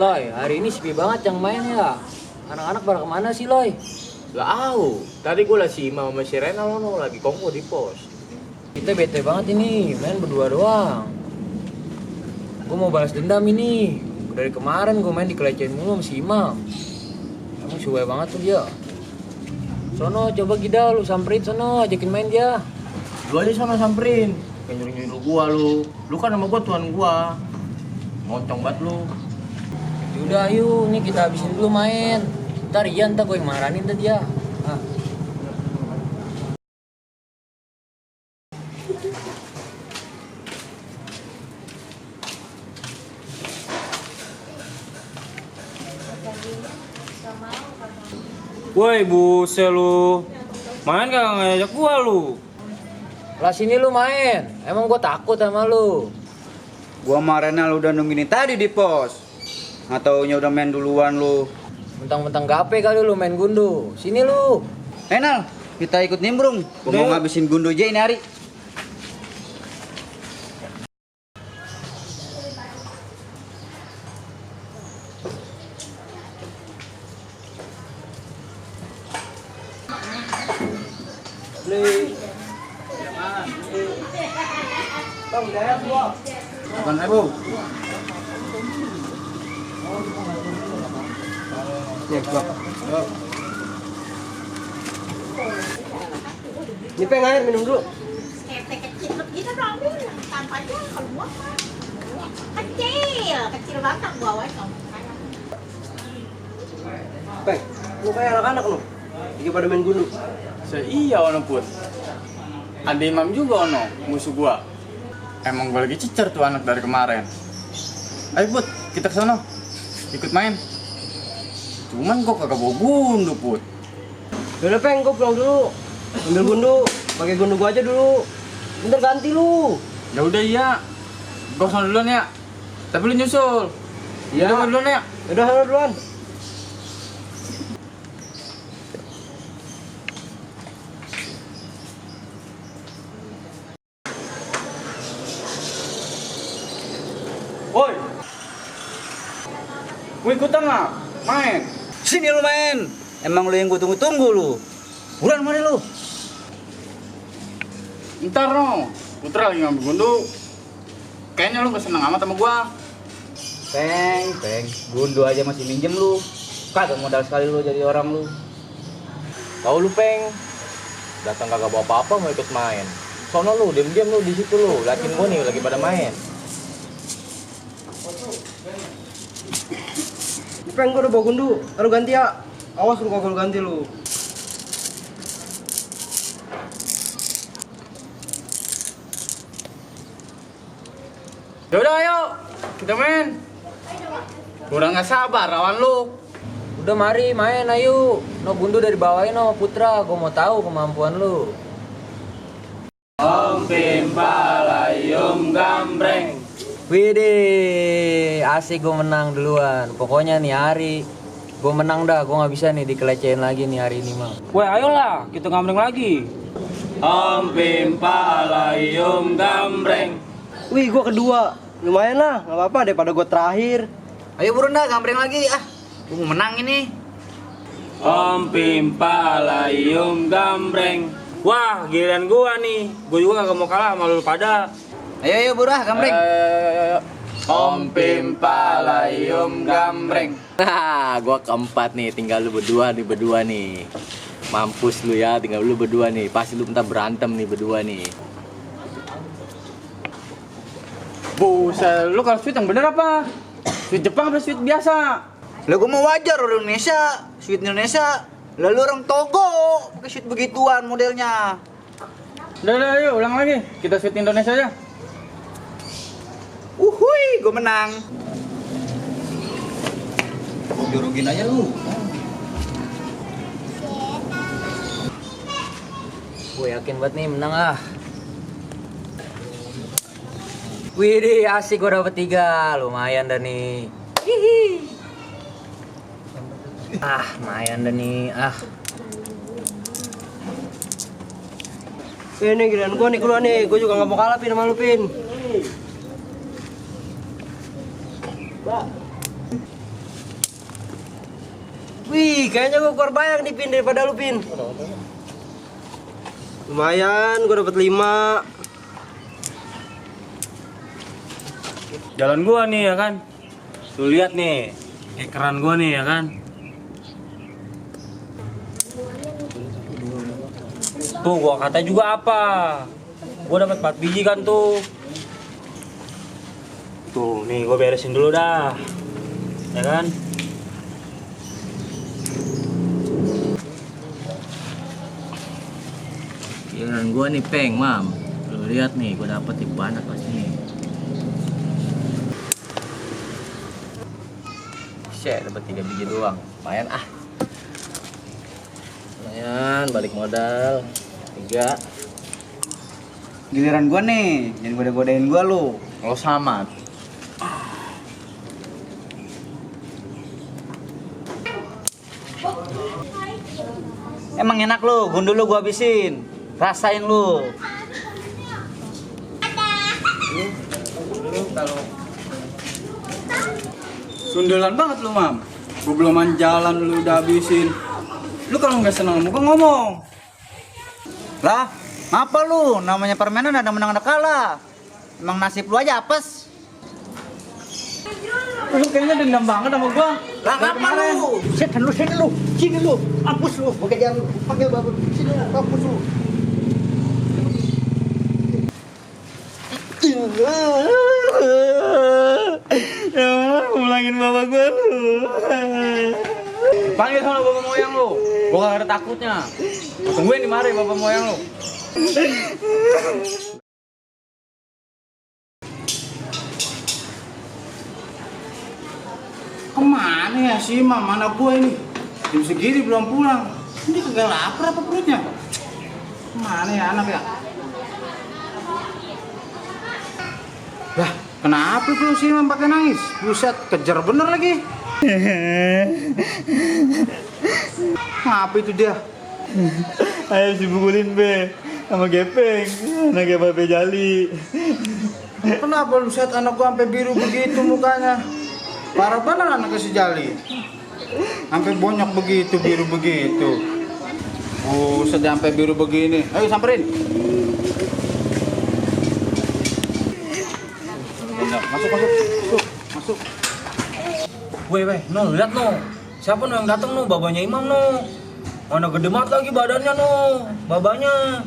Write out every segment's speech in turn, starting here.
Loy, hari ini sepi banget yang main ya. Anak-anak pada kemana sih, Loy? Gak tahu. Tadi gue liat si Ima sama si Rena lagi kongko di pos. Kita bete banget ini, main berdua doang. Gue mau balas dendam ini. Dari kemarin gue main dikelecehin mulu sama si Imam. Emang suwe banget tuh dia. Sono, coba Gida, lu samperin sono, ajakin main dia. Lu aja sana samperin. Kayak nyuruh-nyuruh gua lu. Lu kan sama gua tuan gua. Moncong banget lu. Yaudah ayo, nih kita habisin dulu main. Ntar Ian, ntar gue yang marahin ntar dia. Ah. Woi buset lu, main kagak ngajak gua lu. Lah sini lu main, emang gue takut sama lu. Gua sama Rena lu udah nungguin tadi di pos. Nggak taunya udah main duluan lu. Mentang-mentang gape kali lu main gundu. Sini lu. Renal, kita ikut nimbrung. Gua mau ngabisin gundu aja ini hari. Makan Bu. Ini pengen air minum dulu. Kecil begitu dong, tampaknya keluar kecil banget bawahnya. Peng, lu kayak anak-anak lu. Lagi pada main gundu. Iya ono put. Ada Imam juga ono, musuh gua. Emang gua lagi cecer tuh anak dari kemarin. Ayo put, kita ke sono. Ikut main. Cuman kok kagak bawa gundu put. Udah Peng, gua pulang dulu. Ambil gundu, pakai gundu gua aja dulu. Bentar ganti lu. Ya udah iya. Gua sono duluan ya. Tapi lu nyusul. Iya. Udah duluan ya. Udah sana duluan. Woi. Mau ikutan nggak? Main. Sini lu main. Emang lu yang gua tunggu-tunggu lu. Buruan mari lu. Ntar no. Putra lagi ngambil gundu. Kayaknya lu gak seneng amat sama gua. Peng, gundu aja masih minjem lu. Kagak modal sekali lu jadi orang lu. Tahu lu Peng. Datang kagak bawa apa-apa mau ikut main. Sono lu, diam-diam lu di situ lu. Liatin gua nih lagi pada main. Ini Peng, gua udah bawa gundu. Lalu ganti ya. Awas lu kalau ganti lu. Yaudah ayo. Kita main. Udah gak sabar lawan lu. Udah mari main ayo. No gundu dari bawain no Putra. Gua mau tahu kemampuan lu. Om Pimpalayum Gambreng. Widih, asik gue menang duluan. Pokoknya nih hari gue menang dah, gue nggak bisa nih dikelecehin lagi nih hari ini mah. Woi ayolah, kita ngambreng lagi. Om Pimpalayum Gambreng. Wih, gua kedua. Lumayan lah, nggak apa-apa daripada gua terakhir. Ayo burun dah, gambreng lagi ah. Gua mau menang ini. Om Pimpalayum Gambreng. Wah giliran gua nih, gua juga kagak mau kalah sama lu pada. Ayo burah gambreng. Om Pimpalayum Gambreng. Nah, gue keempat nih, tinggal lu berdua nih. Mampus lu ya, tinggal lu berdua nih. Pasti lu bentar berantem nih berdua nih. Buset, lu kalau sweet yang bener apa? Sweet Jepang apa sweet biasa? Lah gua mau wajar orang Indonesia, sweet Indonesia. Lalu orang Togo pakai sweet begituan modelnya. Udah, yuk ulang lagi. Kita sweet Indonesia aja. Uhuy, gua menang. Jorogin aja lu. Gue yakin banget nih menang ah. Widih, asik gue dapet 3. Lumayan dah nih. Hihi. Lumayan dah nih. Ini giliran gua nih keluar nih. Gua juga nggak mau kalah Pin sama lu Pin. kayaknya gue keluar banyak nih Pin daripada lu Pin. Lumayan, gue dapet 5. Jalan gua nih ya kan. Tuh lihat nih. Keran gua nih ya kan. Tuh gua kata juga apa? Gua dapat 4 biji kan tuh. Tuh nih gua beresin dulu dah. Ya kan? Giliran gua nih Peng, Mam. Lu lihat nih, gua dapet tipe anak pasti nih. Shit, dapat 3 biji doang. Lumayan ah. Lumayan, balik modal. 3. Giliran gua nih, jangan goda-godain gua lu. Lo sama. Emang enak lu, gundul lu gua habisin. Rasain lu. Sundulan banget lu, Mam. Gua belum jalan lu udah habisin. Lu kalau nggak senang sama gua ngomong. Lah, apa lu? Namanya permainan ada menang ada kalah. Emang nasib lu aja apes. Lu kayaknya dendam banget sama gua. Lah ngapa lu? Sini lu. Sini lu. Hapus lu. Pakai jalan lu. Panggil babu. Sini lu. Hapus lu. Ulangin bapak gua lu. Panggil sama bapak moyang lu. Gua gak ada takutnya. Gua tungguin dimari bapak moyang lu. Kemana ya si Mam? Mana gua ini? Jam segini belum pulang. Ini kagak lapar apa perutnya? Kemana ya anak ya? Lah, kenapa tuh si Mam pakai nangis? Buset, kejar bener lagi. Apa itu dia? Ayo dipukulin be sama Gepeng, anaknya Babe Jali. Kenapa lu set anak gua sampai biru begitu mukanya? Parah banget anaknya si Jali. Sampai bonyok begitu, biru begitu. Sedang sampai biru begini. Ayo samperin. Masuk. Weh, no, lihat no. Siapa no yang datang no? Babanya Imam no. Mana gede banget lagi badannya no, babanya.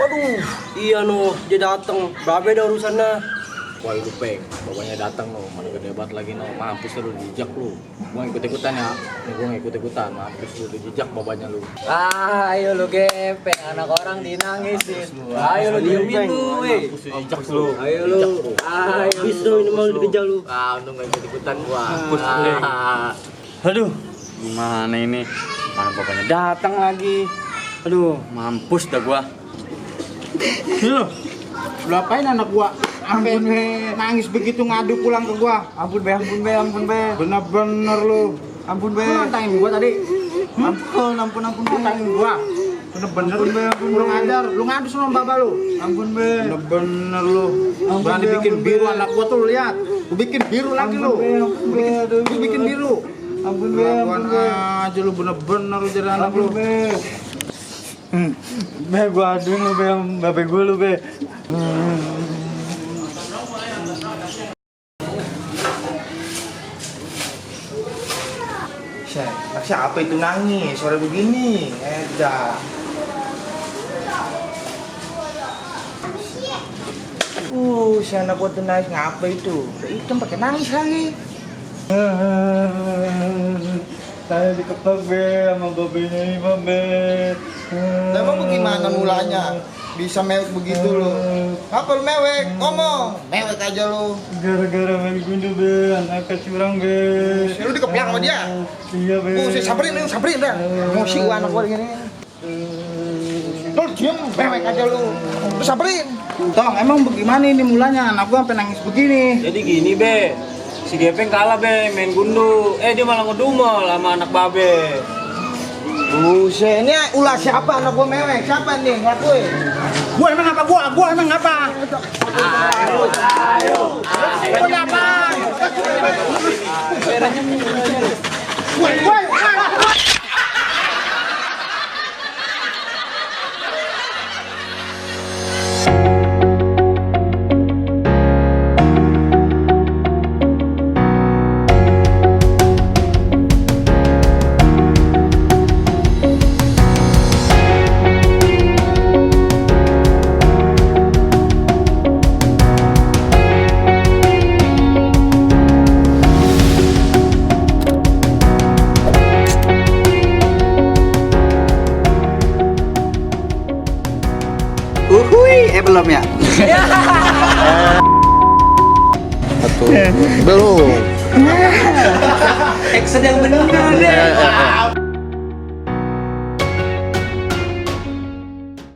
Waduh, iya no, dia dateng. Babe dah urusannya. Wah itu Peng, bapaknya datang no, mana gede banget lagi no, mampus lu dijak lu. Gua ikut-ikutan ya, nih gua ikut-ikutan, mampus lu dijak bapaknya lu. Ayo lu Gepeng, anak orang dinangisin. Ayo lu diemin lu, weh. Dijak lu. Ayo lu. Bisa ini mau dikejar lu. Untung gak ikut-ikutan gua. Mampus lu. Aduh, gimana ini? Mana bapaknya datang lagi. Aduh, mampus dah gua. Lu apain anak gua? Sampai nangis begitu ngadu pulang ke gua. Ampun be. Bener-bener lu. Ampun be. Lu nantangin gua tadi. Ampun be. Nantangin gua. Bener-bener lu ngajar. Lu ngadu sama bapak lu. Ampun be. Bener-bener lu. Berani bikin biru anak gua tuh lihat. Lu bikin biru lagi lu. Lu bikin biru. Ampun be. Aja lu bener-bener lu jadi anak lu. Be gua aduin lu be, Babe gua lu be. Siapa itu nangis sore begini? Dah. Si anak gua tuh nangis ngapa itu? Udah hitam pakai nangis lagi. Saya diketok be sama babenya Imam be. Emang bagaimana mulanya? Bisa mewek begitu lo? Apa lu mewek? Ngomong, mewek aja lo. Gara-gara main gundu be, anaknya curang be. Lu dikeplak sama dia? Iya be. Saya samperin dah. Emosi gua anak gua gini. Lu diem, mewek aja lu. Lu samperin. Tong, emang bagaimana ini mulanya? Anak gua sampai nangis begini. Jadi gini be, si Gepeng kalah be main gundu. Dia malah ngedumel sama anak Babe. Buset, ini ulah siapa anak gua mewek? Siapa nih ngakuin? Gua emang apa? Gua emang apa? Ayo. Kenapa? Woi, Hui, belum ya? Belum. Action yang bener deh.